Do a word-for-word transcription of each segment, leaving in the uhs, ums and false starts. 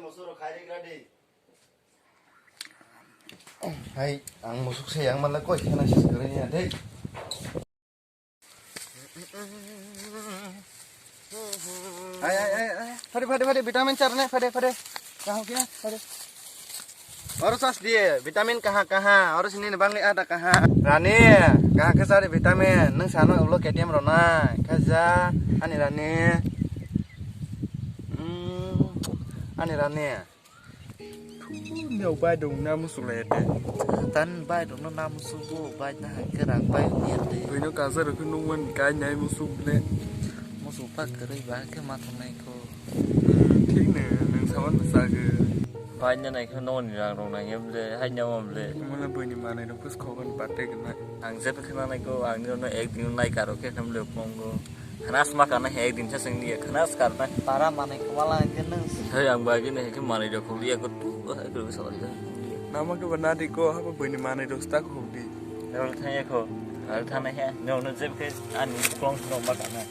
Musuk rok khai ri gra di. Hai, ang musuk se yang mala koi khana sis kare ni adai. Ai, ai, ai, ai. Phade, phade, phade, vitamin char ne, phade, phade. Kaha kya, phade. Oro sas diye, vitamin kaha, kaha. Oro sini ni bangli ada kaha. Rani, kaha ke sari vitamin. Nung sano ulo K T M ronai. Khaja, ani Rani. Hmm, ani Rani. Neo bai dong na musuk le te. Tan bai dong na musuk bo, bai na hangke rang bai ni te. Buino kaza rok nung man kai nai musuk le. Musuk pa kwrwi ba ke ma thang nai ko. Hmm, thik ne, nang sawan na sa ge. Bai na nai ko no ni rang rong nang em le, hai nya wam le. Mala buini manai rok pus khogon pa te gna. Ang je pe khna nai ko, ang ni no ek din nai karo ke nam le pongo. Khnas ma kana he ek din sa sing ni khnas karna. Para manai kwala ke nang. Hai ang ba gini he manai rok khuli ya ko tu hai ko sa. Nama ke bana di ko ha buini manai rok sta khuli. Rol thang ya ko. Rol thang he. No no jeb ke ani klong no ma kana.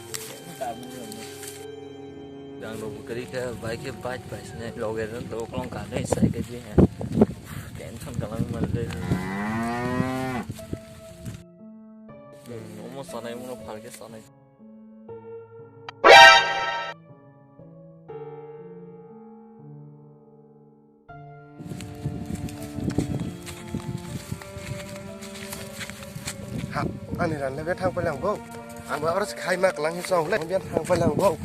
Dang rok bwkari khe bai khe bike bai sene loge ron to klong ka dai sai khe je he. Tension ka lang mal de. Omo sanai, omo phar khe sanai. Hap, ani ran le be thang pailang bo. Ang ba oro khai ma klang hi song le be thang pailang bo.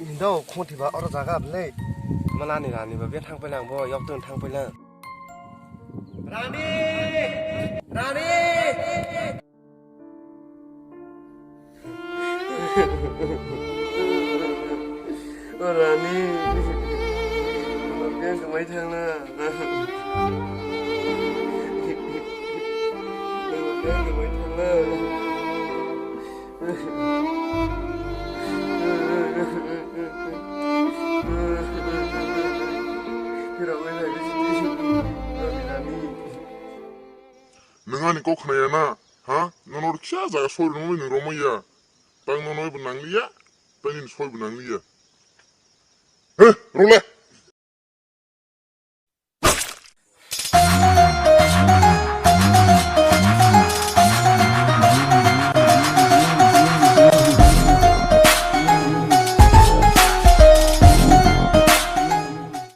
Indo khoti ba oro jaga le. Mala ani rani ba be thang pailang bo, yok tun thang pailang. Rani! Rani! O Rani, biang kwmai thangna. Biang kwmai thangna. Rani, Rani. Nwng ani kok khnaya na, ha? Nono rwksa jaga soi rwmani nwng romwi ya. Tang nono bo nangliya, tang nini soi bo nangliya. He, role!